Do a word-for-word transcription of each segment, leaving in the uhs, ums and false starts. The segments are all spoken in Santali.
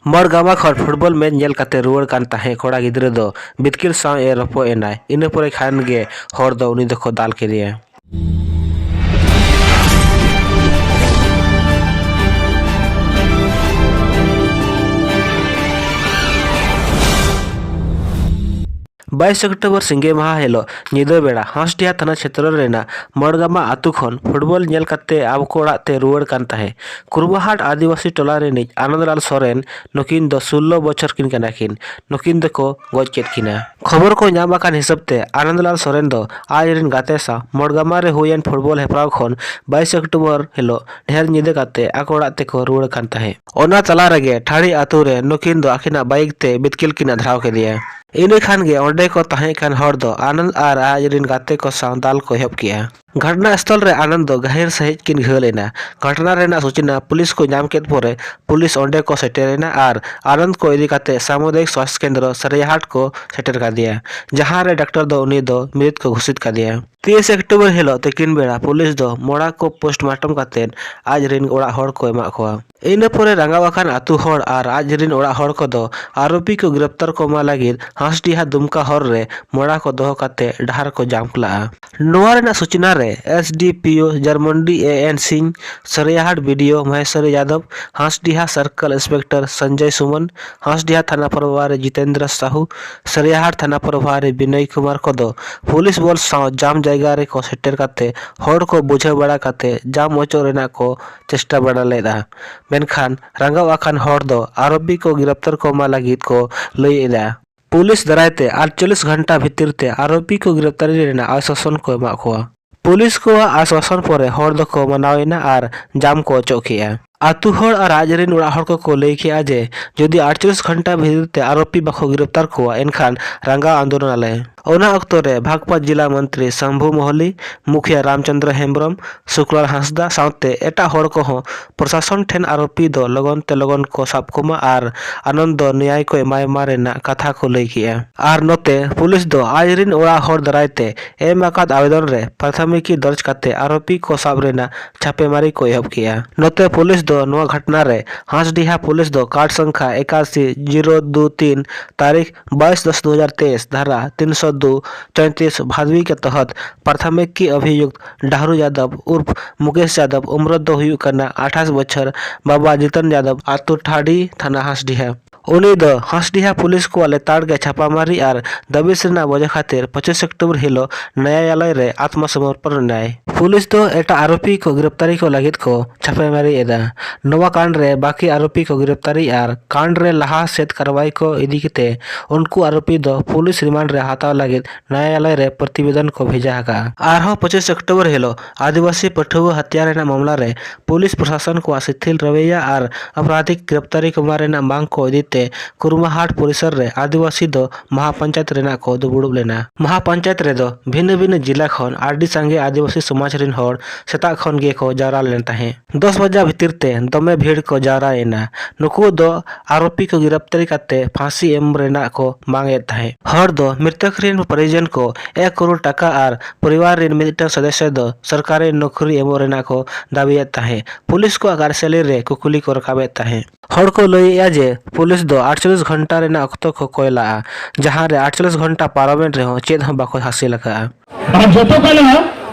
ᱢᱚᱲᱜᱟᱢᱟ ᱠᱷᱚᱱ ᱯᱷᱩᱴᱵᱚᱞ ᱢᱮᱪ ᱧᱮᱞ ᱠᱟᱛᱮ ᱨᱩᱣᱟᱹᱲ ᱠᱟᱱ ᱛᱟᱦᱮᱸ ᱠᱚᱲᱟ ᱜᱤᱫᱽᱨᱟᱹ ᱫᱚ ᱵᱤᱛᱠᱤᱞ ᱥᱟᱶ ᱮ ᱨᱚᱯᱚᱜ ᱮᱱᱟᱭ᱾ ᱤᱱᱟᱹ ᱯᱚᱨᱮ ᱠᱷᱟᱱ ᱜᱮ ᱦᱚᱲ ᱫᱚ ᱩᱱᱤ ᱫᱚᱠᱚ ᱫᱟᱞ ᱠᱮᱫᱮᱭᱟ᱾ ᱵᱟᱭᱤᱥ ᱚᱠᱴᱳᱵᱚᱨ ᱥᱤᱸᱜᱮ ᱢᱟᱦᱟ ᱦᱤᱞᱳᱜ ᱧᱤᱫᱟᱹ ᱵᱮᱲᱟ ᱦᱟᱸᱥᱰᱤᱦᱟ ᱛᱷᱟᱱᱟ ᱪᱷᱮᱛᱨᱚ ᱨᱮᱱᱟᱜ ᱢᱚᱲᱜᱟᱢᱟ ᱟᱹᱛᱩ ᱠᱷᱚᱱ ᱯᱷᱩᱴᱵᱚᱞ ᱧᱮᱞ ᱠᱟᱛᱮ ᱟᱠᱚ ᱚᱲᱟᱜ ᱛᱮ ᱨᱩᱣᱟᱹᱲ ᱠᱟᱱ ᱛᱟᱦᱮᱸ ᱠᱩᱨᱵᱟᱦᱟᱴ ᱟᱹᱫᱤᱵᱟᱹᱥᱤ ᱴᱚᱞᱟ ᱨᱤᱱᱤᱡ ᱟᱱᱚᱱᱫᱞᱟᱞ ᱥᱚᱨᱮᱱ᱾ ᱱᱩᱠᱤᱱ ᱫᱚ ᱥᱳᱞᱞᱳ ᱵᱚᱪᱷᱚᱨ ᱠᱤᱱ ᱠᱟᱱᱟ ᱠᱤᱱ᱾ ᱱᱩᱠᱤᱱ ᱫᱚᱠᱚ ᱜᱚᱡ ᱠᱮᱫ ᱠᱤᱱᱟ᱾ ᱠᱷᱚᱵᱚᱨ ᱠᱚ ᱧᱟᱢ ᱟᱠᱟᱱ ᱦᱤᱥᱟᱹᱵ ᱛᱮ ᱟᱱᱚᱱᱫᱞᱟᱞ ᱥᱚᱨᱮᱱ ᱫᱚ ᱟᱡ ᱨᱤᱱ ᱜᱟᱛᱮ ᱥᱟᱶ ᱢᱚᱲᱜᱟᱢᱟ ᱨᱮ ᱦᱩᱭᱮᱱ ᱯᱷᱩᱴᱵᱚᱞ ᱦᱮᱯᱨᱟᱣ ᱠᱷᱚᱱ ᱵᱟᱭᱤᱥ ᱚᱠᱴᱳᱵᱚᱨ ᱦᱤᱞᱳᱜ ᱰᱷᱮᱨ ᱧᱤᱫᱟᱹ ᱠᱟᱛᱮ ᱟᱠᱚ ᱚᱲᱟᱜ ᱛᱮᱠᱚ ᱨᱩᱣᱟᱹᱲ ᱠᱟᱱ ᱛᱟᱦᱮᱸᱫ᱾ ᱚᱱᱟ ᱛᱟᱞᱟ ᱨᱮᱜᱮ ᱴᱷᱟᱹᱲᱤ ᱟᱹᱛᱩ ᱨᱮ ᱱᱩᱠᱤᱱ ᱫᱚ ᱟᱹᱠᱤᱱᱟᱜ ᱵᱟᱭᱤᱠ ᱛᱮ ᱵᱤᱛᱠᱤᱞ ᱠᱤᱱ ᱟᱫᱷᱨᱟᱣ ᱠᱮᱫᱮᱭᱟ᱾ ᱤᱱᱟᱹ ᱠᱷᱟᱱ ᱜᱮ ᱚᱸᱰᱮ ᱠᱚ ᱛᱟᱦᱮᱸ ᱠᱟᱱ ᱦᱚᱲ ᱫᱚ ᱟᱱᱚᱱᱫ ᱟᱨ ᱟᱡ ᱨᱤᱱ ᱜᱟᱛᱮ ᱠᱚ ᱥᱟᱶ ᱫᱟᱞ ᱠᱚ ᱮᱦᱚᱵ ᱠᱮᱫᱼᱟ᱾ ᱜᱷᱚᱴᱱᱟ ᱥᱛᱷᱚᱞ ᱨᱮ ᱟᱱᱚᱱᱫ ᱫᱚ ᱜᱟᱹᱦᱤᱨ ᱥᱟᱹᱦᱤᱡ ᱠᱤᱱ ᱜᱷᱟᱹᱞ ᱮᱱᱟ᱾ ᱜᱷᱚᱴᱱᱟ ᱨᱮᱱᱟᱜ ᱥᱩᱪᱚᱱᱟ ᱯᱩᱞᱤᱥ ᱠᱚ ᱧᱟᱢ ᱠᱮᱫ ᱯᱚᱨᱮ ᱯᱩᱞᱤᱥ ᱚᱸᱰᱮ ᱠᱚ ᱥᱮᱴᱮᱨ ᱮᱱᱟ ᱟᱨ ᱟᱱᱚᱱᱫ ᱠᱚ ᱤᱫᱤ ᱠᱟᱛᱮ ᱥᱟᱢᱩᱫᱟᱭᱤᱠ ᱥᱟᱥᱛᱷ ᱠᱮᱱᱫᱨᱚ ᱥᱟᱨᱤᱭᱟᱦᱟᱴ ᱠᱚ ᱥᱮᱴᱮᱨ ᱠᱟᱫᱮᱭᱟ, ᱡᱟᱦᱟᱸ ᱨᱮ ᱰᱟᱠᱛᱟᱨ ᱫᱚ ᱩᱱᱤ ᱫᱚ ᱢᱨᱤᱛ ᱠᱚ ᱜᱷᱳᱥᱤᱛ ᱠᱟᱫᱮᱭᱟ᱾ ᱛᱤᱨᱤᱥ ᱚᱠᱴᱳᱵᱚᱨ ᱦᱤᱞᱳᱜ ᱛᱤᱠᱤᱱ ᱵᱮᱲᱟ ᱯᱩᱞᱤᱥ ᱫᱚ ᱢᱚᱲᱟ ᱠᱚ ᱯᱳᱥᱴᱢᱟᱨᱴᱚᱢ ᱠᱟᱛᱮ ᱟᱡ ᱨᱤᱱ ᱚᱲᱟᱜ ᱦᱚᱲ ᱠᱚ ᱮᱢᱟᱜ ᱠᱚᱣᱟ᱾ ᱤᱱᱟᱹ ᱯᱚᱨᱮ ᱨᱟᱸᱜᱟᱣ ᱟᱠᱟᱱ ᱟᱹᱛᱩ ᱦᱚᱲ ᱟᱨ ᱟᱡ ᱨᱤᱱ ᱚᱲᱟᱜ ᱦᱚᱲ ᱠᱚᱫᱚ ᱟᱨᱳᱯᱤ ᱠᱚ ᱜᱨᱮᱯᱛᱟᱨ ᱠᱚᱢᱟ ᱞᱟᱹᱜᱤᱫ ᱦᱟᱸᱥᱰᱤᱦᱟ ᱫᱩᱢᱠᱟ ᱦᱚᱨ ᱨᱮ ᱢᱚᱲᱟ ᱠᱚ ᱫᱚᱦᱚ ᱠᱟᱛᱮ ᱰᱟᱦᱟᱨ ᱠᱚ ᱡᱟᱢ ᱠᱞᱟᱜᱼᱟ᱾ ᱱᱚᱣᱟ ᱨᱮᱱᱟᱜ ᱥᱩᱪᱚᱱᱟ ᱨᱮ ᱮᱥ ᱰᱤ ᱯᱤ ᱳ ᱡᱟᱨᱢᱚᱱᱰᱤ ᱮ ᱮᱱ ᱥᱤᱝ, ᱥᱚᱨᱤᱭᱟᱦᱟᱴ ᱵᱤ ᱰᱤ ᱳ ᱢᱚᱦᱮᱥᱣᱚᱨᱤ ᱭᱟᱫᱚᱵ, ᱦᱟᱸᱥᱰᱤᱦᱟ ᱥᱟᱨᱠᱮᱞ ᱤᱱᱥᱯᱮᱠᱴᱚᱨ ᱥᱚᱧᱡᱚᱭ ᱥᱩᱢᱚᱱ, ᱦᱟᱸᱥᱰᱤᱦᱟ ᱛᱷᱟᱱᱟ ᱯᱨᱚᱵᱷᱟᱨᱤ ᱡᱤᱛᱮᱱᱫᱨᱚ ᱥᱟᱦᱩ, ᱥᱚᱨᱤᱭᱟᱦᱟᱴ ᱛᱷᱟᱱᱟ ᱯᱨᱚᱵᱷᱟᱨᱤ ᱵᱤᱱᱚᱭ ᱠᱩᱢᱟᱨ ᱠᱚᱫᱚ ᱯᱩᱞᱤᱥ ᱵᱚᱞ ᱥᱟᱶ ᱡᱟᱢ ᱡᱟᱭᱜᱟ ᱨᱮᱠᱚ ᱥᱮᱴᱮᱨ ᱠᱟᱛᱮ ᱦᱚᱲ ᱠᱚ ᱵᱩᱡᱷᱟᱹᱣ ᱵᱟᱲᱟ ᱠᱟᱛᱮ ᱡᱟᱢ ᱚᱪᱚᱜ ᱨᱮᱱᱟᱜ ᱠᱚ ᱪᱮᱥᱴᱟ ᱵᱟᱲᱟ ᱞᱮᱫᱼᱟ᱾ ᱢᱮᱱᱠᱷᱟᱱ ᱨᱟᱸᱜᱟᱣ ᱟᱠᱟᱱ ᱦᱚᱲ ᱫᱚ ᱟᱨᱳᱯᱤ ᱠᱚ ᱜᱨᱮᱯᱛᱟᱨ ᱠᱚᱢᱟ ᱞᱟᱹᱜᱤᱫ ᱠᱚ ᱞᱟᱹᱭ ᱮᱫᱟ᱾ ᱯᱩᱞᱤᱥ ᱫᱟᱨᱟᱭ ᱛᱮ ᱟᱴᱪᱚᱞᱞᱤᱥ ᱜᱷᱚᱱᱴᱟ ᱵᱷᱤᱛᱤᱨ ᱛᱮ ᱟᱨᱳᱯᱤ ᱠᱚ ᱜᱨᱮᱯᱛᱟᱨᱤ ᱨᱮᱱᱟᱜ ᱟᱥᱣᱟᱥᱚᱱ ᱠᱚ ᱮᱢᱟᱜ ᱠᱚᱣᱟ᱾ ᱯᱩᱞᱤᱥ ᱠᱚᱣᱟᱜ ᱟᱥᱣᱟᱥᱚᱱ ᱯᱚᱨᱮ ᱦᱚᱲ ᱫᱚᱠᱚ ᱢᱟᱱᱟᱣ ᱮᱱᱟ ᱟᱨ ᱡᱟᱢ ᱠᱚ ᱚᱪᱚᱜ ᱠᱮᱜᱼᱟ᱾ ᱟᱹᱛᱩ ᱦᱚᱲ ᱟᱨ ᱟᱡ ᱨᱤᱱ ᱚᱲᱟᱜ ᱦᱚᱲ ᱠᱚᱠᱚ ᱞᱟᱹᱭ ᱠᱮᱜᱼᱟ ᱡᱮ ᱡᱩᱫᱤ ᱟᱴᱪᱚᱞᱞᱤᱥ ᱜᱷᱚᱱᱴᱟ ᱵᱷᱤᱛᱤᱨ ᱛᱮ ᱟᱨᱳᱯᱤ ᱵᱟᱠᱚ ᱜᱨᱮᱯᱛᱟᱨ ᱠᱚᱣᱟ, ᱮᱱᱠᱷᱟᱱ ᱨᱟᱸᱜᱟᱣ ᱟᱱᱫᱳᱞᱚᱱ ᱟᱞᱮ᱾ ᱚᱱᱟ ᱚᱠᱛᱚ ᱨᱮ ᱵᱷᱟᱜᱽᱯᱟᱛ ᱡᱤᱞᱟ ᱢᱚᱱᱛᱨᱤ ᱥᱟᱢᱵᱷᱩ ᱢᱚᱦᱚᱞᱤ, ᱢᱩᱠᱷᱤᱭᱟᱹ ᱨᱟᱢᱪᱚᱸᱫᱽᱨᱚ ᱦᱮᱢᱵᱽᱨᱚᱢ, ᱥᱩᱠᱞᱟᱞ ᱦᱟᱸᱥᱫᱟ ᱥᱟᱶᱛᱮ ᱮᱴᱟᱜ ᱦᱚᱲ ᱠᱚᱦᱚᱸ ᱯᱨᱚᱥᱟᱥᱚᱱ ᱴᱷᱮᱱ ᱟᱨᱳᱯᱤ ᱫᱚ ᱞᱚᱜᱚᱱ ᱛᱮ ᱞᱚᱜᱚᱱ ᱠᱚ ᱥᱟᱵ ᱠᱚᱢᱟ ᱟᱨ ᱟᱱᱚᱱᱫ ᱫᱚ ᱱᱮᱭᱟᱭ ᱠᱚ ᱮᱢᱟᱭ ᱢᱟ ᱨᱮᱱᱟᱜ ᱠᱟᱛᱷᱟ ᱠᱚ ᱞᱟᱹᱭ ᱠᱮᱜᱼᱟ᱾ ᱟᱨ ᱱᱚᱛᱮ ᱯᱩᱞᱤᱥ ᱫᱚ ᱟᱡ ᱨᱤᱱ ᱚᱲᱟᱜ ᱦᱚᱲ ᱫᱟᱨᱟᱭ ᱛᱮ ᱮᱢ ᱟᱠᱟᱫ ᱟᱵᱮᱫᱚᱱ ᱨᱮ ᱯᱨᱟᱛᱷᱚᱢᱤᱠᱤ ᱫᱚᱨᱡᱽ ᱠᱟᱛᱮ ᱟᱨᱳᱯᱤ ᱠᱚ ᱥᱟᱵ ᱨᱮᱱᱟᱜ ᱪᱷᱟᱯᱮᱢᱟᱨᱤ ᱠᱚ ᱮᱦᱚᱵ ᱠᱮᱜᱼᱟ᱾ ᱱᱚᱛᱮ ᱯᱩᱞᱤᱥ ᱛᱚ ᱱᱚᱣᱟ ᱜᱷᱚᱴᱱᱟ ᱨᱮ ᱦᱟᱸᱥᱰᱤᱦᱟ ᱯᱩᱞᱤᱥ ᱫᱚ ᱠᱟᱨᱰ ᱥᱚᱝᱠᱷᱟ ᱮᱠᱟᱥᱤ ᱡᱤᱨᱳ ᱫᱩ ᱛᱤᱱ ᱛᱟᱹᱨᱤᱠᱷ ᱵᱟᱭᱤᱥ ᱫᱚᱥ ᱫᱩ ᱦᱟᱡᱟᱨ ᱛᱮᱭᱤᱥ ᱫᱷᱟᱨᱟ ᱛᱤᱱ ᱥᱚ ᱫᱩ ᱪᱚᱭᱛᱨᱤᱥ ᱵᱷᱟᱫᱽᱣᱤ ᱠᱮ ᱛᱚᱦᱚᱛ ᱯᱨᱟᱛᱷᱚᱢᱤᱠᱤ ᱚᱵᱷᱤᱭᱩᱠᱛ ᱰᱟᱦᱨᱩ ᱭᱟᱫᱚᱵ ᱩᱨᱯᱷ ᱢᱩᱠᱮᱥ ᱭᱟᱫᱚᱵ, ᱩᱢᱨ ᱫᱚ ᱦᱩᱭᱩᱜ ᱠᱟᱱᱟ ᱟᱴᱷᱟᱥ ᱵᱚᱪᱷᱚᱨ, ᱵᱟᱵᱟ ᱡᱤᱛᱚᱱ ᱭᱟᱫᱚᱵ, ᱟᱛᱳ ᱴᱷᱟᱰᱤ, ᱛᱷᱟᱱᱟ ᱦᱟᱸᱥᱰᱤᱦᱟ᱾ ᱩᱱᱤ ᱫᱚ ᱦᱟᱸᱥᱰᱤᱦᱟ ᱯᱩᱞᱤᱥ ᱠᱚᱣᱟᱜ ᱞᱮᱛᱟᱲ ᱜᱮ ᱪᱷᱟᱯᱟᱢᱟᱨᱤ ᱟᱨ ᱫᱟᱹᱵᱤᱥ ᱨᱮᱱᱟᱜ ᱵᱚᱡᱚ ᱠᱷᱟᱹᱛᱤᱨ ᱯᱚᱸᱪᱤᱥ ᱚᱠᱴᱳᱵᱚᱨ ᱦᱤᱞᱳᱜ ᱱᱟᱭᱟᱭᱟᱞᱚᱭ ᱨᱮ ᱟᱛᱢᱚᱥᱚᱢᱚᱨᱯᱚᱱ ᱮᱱᱟᱭ᱾ ᱯᱩᱞᱤᱥ ᱫᱚ ᱮᱴᱟᱜ ᱟᱨᱳᱯᱤ ᱠᱚ ᱜᱤᱨᱯᱛᱟᱨᱤ ᱠᱚ ᱞᱟᱹᱜᱤᱫ ᱠᱚ ᱪᱷᱟᱯᱮᱢᱟᱨᱤ ᱮᱫᱟ᱾ ᱱᱚᱣᱟ ᱠᱟᱸᱰ ᱨᱮ ᱵᱟᱹᱠᱤ ᱟᱨᱳᱯᱤ ᱠᱚ ᱜᱤᱨᱯᱛᱟᱨᱤ ᱟᱨ ᱠᱟᱸᱰ ᱨᱮ ᱞᱟᱦᱟ ᱥᱮᱫ ᱠᱟᱨᱣᱟᱭ ᱠᱚ ᱤᱫᱤ ᱠᱟᱛᱮ ᱩᱱᱠᱩ ᱟᱨᱳᱯᱤ ᱫᱚ ᱯᱩᱞᱤᱥ ᱨᱤᱢᱟᱱᱰ ᱨᱮ ᱦᱟᱛᱟᱣ ᱞᱟᱹᱜᱤᱫ ᱱᱟᱭᱟᱭᱟᱞᱚᱭ ᱨᱮ ᱯᱨᱚᱛᱤᱵᱮᱫᱚᱱ ᱠᱚ ᱵᱷᱮᱡᱟ ᱟᱠᱟᱫᱼᱟ᱾ ᱟᱨᱦᱚᱸ ᱯᱚᱸᱪᱤᱥ ᱚᱠᱴᱳᱵᱚᱨ ᱦᱤᱞᱳᱜ ᱟᱹᱫᱤᱵᱟᱹᱥᱤ ᱯᱟᱹᱴᱷᱩᱣᱟᱹ ᱦᱟᱹᱛᱭᱟᱹᱨ ᱨᱮᱱᱟᱜ ᱢᱟᱢᱞᱟ ᱨᱮ ᱯᱩᱞᱤᱥ ᱯᱨᱚᱥᱟᱥᱚᱱ ᱠᱚᱣᱟᱜ ᱥᱤᱛᱷᱤᱞ ᱨᱚᱣᱮᱭᱟ ᱟᱨ ᱟᱯᱨᱟᱫᱷᱤᱠ ᱜᱤᱨᱯᱛᱟᱨᱤ ᱠᱚᱢᱟ ᱨᱮᱱᱟᱜ ᱢᱟᱝ ᱠᱚ ᱤᱫᱤ ᱛᱮ ᱠᱩᱨᱢᱟᱦᱟᱴ ᱯᱚᱨᱤᱥᱚᱨ ᱨᱮ ᱟᱹᱫᱤᱵᱟᱹᱥᱤ ᱫᱚ ᱢᱟᱦᱟ ᱯᱚᱧᱪᱟᱭᱮᱛ ᱨᱮᱱᱟᱜ ᱠᱚ ᱫᱩᱯᱲᱩᱵ ᱞᱮᱱᱟ᱾ ᱢᱟᱦᱟ ᱯᱚᱧᱪᱟᱭᱮᱛ ᱨᱮᱫᱚ ᱵᱷᱤᱱᱟᱹ ᱵᱷᱤᱱᱟᱹ ᱡᱤᱞᱟ ᱠᱷᱚᱱ ᱟᱹᱰᱤ ᱥᱟᱸᱜᱮ ᱟᱹᱫᱤᱵᱟᱹᱥᱤ ᱥᱚᱢᱟᱡᱽ ᱨᱮᱱ ᱦᱚᱲ ᱥᱮᱛᱟᱜ ᱠᱷᱚᱱ ᱜᱮᱠᱚ ᱡᱟᱣᱨᱟ ᱞᱮᱱ ᱛᱟᱦᱮᱸᱫ᱾ ᱫᱚᱥ ᱵᱟᱡᱟ ᱵᱷᱤᱛᱤᱨ ᱛᱮ ᱫᱚᱢᱮ ᱵᱷᱤᱲ ᱠᱚ ᱡᱟᱣᱨᱟ ᱮᱱᱟ᱾ ᱱᱩᱠᱩ ᱫᱚ ᱟᱨᱳᱯᱤ ᱠᱚ ᱜᱤᱨᱯᱛᱟᱨᱤ ᱠᱟᱛᱮ ᱯᱷᱟᱸᱥᱤ ᱮᱢ ᱨᱮᱱᱟᱜ ᱠᱚ ᱢᱟᱝ ᱮᱫ ᱛᱟᱦᱮᱸᱫ᱾ ᱦᱚᱲ ᱫᱚ ᱢᱨᱤᱛᱚᱠ ᱨᱮᱱ ᱯᱚᱨᱤᱡᱚᱱ ᱠᱚ ᱮᱠ ᱠᱨᱳᱲ ᱴᱟᱠᱟ ᱟᱨ ᱯᱚᱨᱤᱵᱟᱨ ᱨᱮᱱ ᱢᱤᱫᱴᱟᱝ ᱥᱚᱫᱚᱥᱥᱚ ᱫᱚ ᱥᱚᱨᱠᱟᱨᱤ ᱱᱚᱠᱨᱤ ᱮᱢᱚᱜ ᱨᱮᱱᱟᱜ ᱠᱚ ᱫᱟᱹᱵᱤᱭᱮᱫ ᱛᱟᱦᱮᱸᱫ᱾ ᱯᱩᱞᱤᱥ ᱠᱚᱣᱟᱜ ᱠᱟᱨᱥᱟᱞᱤ ᱨᱮ ᱠᱩᱠᱞᱤ ᱠᱚ ᱨᱟᱠᱟᱵᱮᱫ ᱛᱟᱦᱮᱸᱫ᱾ ᱦᱚᱲ ᱠᱚ ᱞᱟᱹᱭᱮᱫᱼᱟ ᱡᱮ ᱯᱩᱞᱤᱥ ᱫᱚ ᱟᱴᱪᱚᱞᱞᱤᱥ ᱜᱷᱚᱱᱴᱟ ᱨᱮᱱᱟᱜ ᱚᱠᱛᱚ ᱠᱚ ᱠᱚᱭ ᱞᱟᱜᱼᱟ, ᱡᱟᱦᱟᱸ ᱨᱮ ᱟᱴᱪᱚᱞᱞᱤᱥ ᱜᱷᱚᱱᱴᱟ ᱯᱟᱨᱚᱢᱮᱱ ᱨᱮᱦᱚᱸ ᱪᱮᱫ ᱦᱚᱸ ᱵᱟᱠᱚ ᱦᱟᱹᱥᱤᱞ ᱟᱠᱟᱫᱼᱟ᱾ ᱟᱨ ᱡᱚᱛᱚ ᱠᱷᱚᱱ ᱞᱟᱦᱟ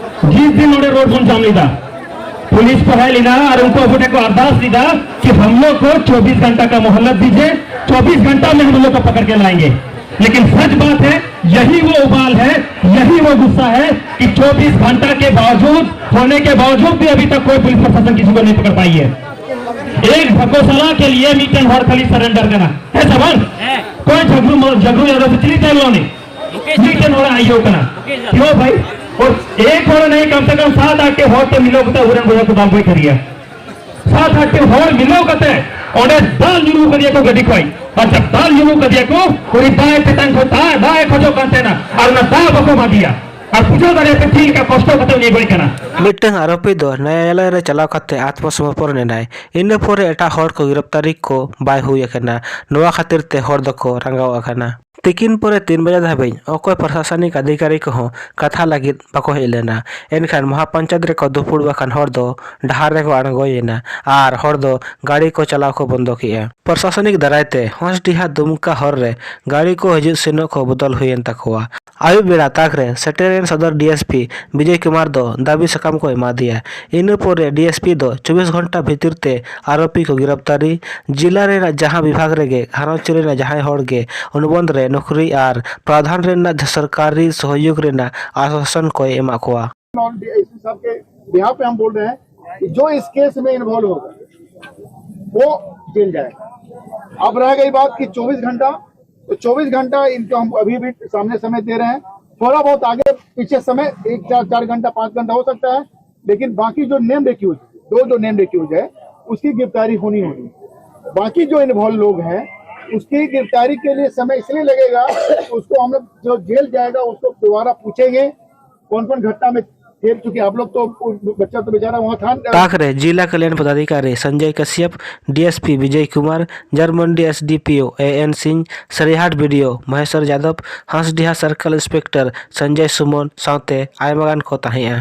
ᱡᱤᱥ ᱫᱤᱱ ᱱᱚᱰᱮ ᱨᱳᱰ ᱵᱚᱱ ᱡᱟᱢ ᱞᱮᱫᱟ, ᱯᱩᱞᱤᱥ ᱠᱚ ᱦᱮᱡ ᱞᱮᱱᱟ ᱟᱨ ᱩᱱᱠᱩ ᱟᱵᱚ ᱴᱷᱮᱱ ᱠᱚ ᱟᱨᱫᱟᱥ ᱞᱮᱫᱟ ᱠᱤ ᱦᱟᱢ ᱞᱳᱜ ᱠᱚ ᱪᱚᱵᱵᱤᱥ ᱜᱷᱚᱱᱴᱟ ᱠᱟ ᱢᱚᱦᱞᱚᱛ ᱫᱤᱡᱤᱭᱮ, ᱪᱚᱵᱵᱤᱥ ᱜᱷᱚᱱᱴᱟ ᱢᱮ ᱦᱟᱢ ᱞᱳᱜ ᱠᱚ ᱯᱚᱠᱚᱲ ᱠᱮ ᱞᱟᱭᱮᱸᱜᱮ᱾ ᱞᱮᱠᱤᱱ ᱥᱟᱪ ᱵᱟᱛ ᱦᱮ, ᱭᱟᱦᱤ ᱣᱳ ᱩᱵᱟᱞ ᱦᱮ, ᱭᱟᱦᱤ ᱣᱳ ᱜᱩᱥᱥᱟ ᱦᱮ ᱠᱤ ᱪᱚᱵᱵᱤᱥ ᱜᱷᱚᱱᱴᱟ ᱠᱮ ᱵᱟᱣᱡᱩᱫ ᱦᱳᱱᱮ ᱠᱮ ᱵᱟᱣᱡᱩᱫ ᱵᱷᱤ ᱟᱵᱷᱤ ᱛᱚᱠ ᱠᱳᱭ ᱯᱩᱞᱤᱥ ᱯᱨᱚᱥᱟᱥᱚᱱ ᱠᱤᱥᱤ ᱠᱳ ᱱᱟᱦᱤᱸ ᱯᱚᱠᱚᱲ ᱯᱟᱭᱤ ᱦᱮ᱾ ᱮᱠ ᱰᱷᱟᱠᱳᱥᱟᱞᱟ ᱠᱮ ᱞᱤᱭᱮ ᱢᱤᱫᱴᱮᱱ ᱦᱚᱲ ᱠᱷᱟᱹᱞᱤ ᱥᱟᱨᱮᱱᱰᱟᱨ ᱠᱟᱱᱟ, ᱦᱮᱸ ᱥᱮ ᱵᱟᱝ? ᱠᱳᱭ ᱡᱷᱟᱜᱨᱩ ᱡᱷᱟᱜᱨᱩ ᱭᱟᱫᱚᱵ ᱥᱮ ᱪᱤᱞᱤ ᱛᱟᱦᱮᱸ ᱞᱮᱱᱟ ᱩᱱᱤ? ᱢᱤᱫᱴᱮᱱ ᱦᱚᱲᱟᱜ ᱤᱭᱟᱹ ᱠᱟᱱᱟ᱾ ᱠᱤᱭᱳ ᱵᱷᱟᱭ? ᱚᱨ ᱮᱠ ᱦᱚᱲ ᱱᱟᱦᱤᱸ, ᱠᱟᱢ ᱥᱮ ᱠᱟᱢ ᱥᱟᱛ ᱟᱴ ᱴᱤ ᱦᱚᱲ ᱛᱮ ᱢᱤᱞᱟᱹᱣ ᱠᱟᱛᱮ ᱟᱵᱚᱨᱮᱱ ᱵᱚᱭᱦᱟ ᱠᱚ ᱵᱟᱝ ᱠᱚ ᱠᱷᱟᱹᱨᱤᱭᱟ᱾ ᱥᱟᱛ ᱟᱴ ᱴᱤ ᱦᱚᱲ ᱢᱤᱞᱟᱹᱣ ᱠᱟᱛᱮ ᱚᱸᱰᱮ ᱫᱟᱞ ᱧᱩᱨᱩ ᱠᱟᱫᱮᱭᱟ ᱠᱚ ᱜᱟᱹᱰᱤ ᱠᱷᱚᱡ᱾ ᱟᱨ ᱡᱟᱵ ᱫᱟᱞ ᱧᱩᱨᱩ ᱠᱟᱫᱮᱭᱟ ᱠᱚ, ᱩᱱᱤ ᱫᱟᱜ ᱮ ᱛᱮᱛᱟᱝ ᱠᱷᱚᱡ ᱫᱟᱜ, ᱫᱟᱜ ᱮ ᱠᱷᱚᱡᱚᱜ ᱠᱟᱱ ᱛᱟᱦᱮᱱᱟ ᱟᱨ ᱚᱱᱟ ᱫᱟᱜ ᱵᱟᱠᱚ ᱮᱢᱟ ᱫᱮᱭᱟ᱾ ᱟᱨ ᱵᱩᱡᱷᱟᱹᱣ ᱫᱟᱲᱮᱭᱟᱜ ᱯᱮ ᱪᱮᱫ ᱞᱮᱠᱟ ᱠᱚᱥᱴᱚ ᱠᱟᱛᱮ ᱩᱱᱤ ᱜᱚᱡ ᱠᱟᱱᱟ᱾ ᱢᱤᱫᱴᱟᱝ ᱟᱨᱳᱯᱤ ᱫᱚ ᱱᱟᱭᱟᱞᱚᱭ ᱨᱮ ᱪᱟᱞᱟᱣ ᱠᱟᱛᱮ ᱟᱛᱢᱚᱥᱚᱢᱚᱨᱯᱚᱱ ᱮᱱᱟᱭ᱾ ᱤᱱᱟᱹ ᱯᱚᱨᱮ ᱮᱴᱟᱜ ᱦᱚᱲ ᱠᱚ ᱜᱤᱨᱯᱛᱟᱨᱤ ᱠᱚ ᱵᱟᱭ ᱦᱩᱭ ᱟᱠᱟᱱᱟ᱾ ᱱᱚᱣᱟ ᱠᱷᱟᱹᱛᱤᱨ ᱛᱮ ᱦᱚᱲ ᱫᱚᱠᱚ ᱨᱟᱸᱜᱟᱣ ᱟᱠᱟᱱᱟ᱾ ᱛᱤᱠᱤᱱ ᱯᱚᱨᱮ ᱛᱤᱱ ᱵᱟᱡᱟ ᱫᱷᱟᱹᱵᱤᱡ ᱚᱠᱚᱭ ᱯᱨᱚᱥᱟᱥᱚᱱᱤᱠ ᱟᱫᱷᱤᱠᱟᱨᱤ ᱠᱚᱦᱚᱸ ᱠᱟᱛᱷᱟ ᱞᱟᱹᱜᱤᱫ ᱵᱟᱠᱚ ᱦᱮᱡ ᱞᱮᱱᱟ᱾ ᱮᱱᱠᱷᱟᱱ ᱢᱚᱦᱟᱯᱚᱧᱪᱟᱭᱮᱛ ᱨᱮᱠᱚ ᱫᱩᱯᱲᱩᱵ ᱟᱠᱟᱱ ᱦᱚᱲ ᱫᱚ ᱰᱟᱦᱟᱨ ᱨᱮᱠᱚ ᱟᱬᱜᱚᱭᱮᱱᱟ ᱟᱨ ᱦᱚᱲ ᱫᱚ ᱜᱟᱹᱰᱤ ᱠᱚ ᱪᱟᱞᱟᱣ ᱠᱚ ᱵᱚᱱᱫᱚ ᱠᱮᱜᱼᱟ᱾ ᱯᱨᱚᱥᱟᱥᱚᱱᱤᱠ ᱫᱟᱨᱟᱭ ᱛᱮ ᱦᱚᱸᱥᱰᱤᱦᱟ ᱫᱩᱢᱠᱟ ᱦᱚᱨ ᱨᱮ ᱜᱟᱹᱰᱤ ᱠᱚ ᱦᱤᱡᱩᱜ ᱥᱮᱱᱚᱜ ᱠᱚ ᱵᱚᱫᱚᱞ ᱦᱩᱭᱮᱱ ᱛᱟᱠᱚᱣᱟ᱾ ᱟᱹᱭᱩᱵ ᱵᱮᱲᱟ ᱛᱟᱠ ᱨᱮ ᱥᱮᱴᱮᱨᱮᱱ ᱥᱚᱫᱚᱨ D S P Bijoy Kumar ᱫᱚ ᱫᱟᱹᱵᱤ ᱥᱟᱠᱟᱢ ᱠᱚ ᱮᱢᱟ ᱫᱮᱭᱟ᱾ ᱤᱱᱟᱹ ᱯᱚᱨᱮ ᱰᱤ ᱮᱥ ᱯᱤ ᱫᱚ ᱪᱚᱵᱵᱤᱥ ᱜᱷᱚᱱᱴᱟ ᱵᱷᱤᱛᱤᱨ ᱛᱮ ᱟᱨᱳᱯᱤ ᱠᱚ ᱜᱤᱨᱟᱯᱛᱟᱨᱤ, ᱡᱤᱞᱟ ᱨᱮᱱᱟᱜ ᱡᱟᱦᱟᱸ ᱵᱤᱵᱷᱟᱜᱽ ᱨᱮᱜᱮ ᱜᱷᱟᱨᱚᱸᱡᱽ ᱨᱮᱱᱟᱜ ᱡᱟᱦᱟᱸᱭ ᱦᱚᱲ ᱜᱮ ᱚᱱᱩᱵᱚᱱᱫᱷ ᱨᱮ ᱱᱚᱠᱨᱤ ᱟᱨ ᱯᱨᱟᱫᱷᱟᱱ ᱨᱮᱱᱟᱜ ᱥᱚᱨᱠᱟᱨᱤ ᱥᱚᱦᱚᱭᱳᱜᱽ ᱨᱮᱱᱟᱜ ᱟᱥᱣᱟᱥᱚᱱ ᱠᱚᱭ ᱮᱢᱟ ᱠᱚᱣᱟ᱾ नॉन डीएसपी साहब के बिहाफ पे हम बोल रहे हैं कि जो इस केस में इन्वॉल्व होगा, वो जेल जाएगा। अब रह गई बात कि चौबीस घंटा, तो चौबीस घंटा इनको हम अभी भी सामने समय दे रहे हैं। थोड़ा बहुत आगे पीछे समय, एक चार, चार घंटा, पाँच घंटा हो सकता है, लेकिन बाकी जो नेम्ड एक्यूज, दो जो नेम्ड एक्यूज है, उसकी गिरफ्तारी होनी होनी। बाकी जो इन्वॉल्व लोग हैं, उसकी गिरफ्तारी के लिए समय इसलिए लगेगा, उसको हम लोग जो जेल जाएगा उसको दोबारा पूछेंगे कौन कौन घटना में थे, क्योंकि आप लोग तो, बच्चा तो बेचारा वहाँ था। ᱛᱟᱠ ᱨᱮ ᱡᱤᱞᱟ ᱠᱟᱞᱭᱟᱱ ᱯᱚᱫᱟᱫᱷᱤᱠᱟᱨᱤ Sanjay Kashyap, D S P Bijoy Kumar, Jarmundi S D P O A N Singh, Sariyahat B D O Maheshwar ᱡᱟᱫᱚᱵ, ᱦᱟᱸᱥᱰᱤᱦᱟ ᱥᱟᱨᱠᱮᱞ ᱤᱱᱥᱯᱮᱠᱴᱚᱨ ᱥᱚᱧᱡᱚᱭ ᱥᱩᱢᱚᱱ ᱥᱟᱶᱛᱮ ᱟᱭᱢᱟ ᱜᱟᱱ ᱠᱚ ᱛᱟᱦᱮᱸᱜᱼᱟ᱾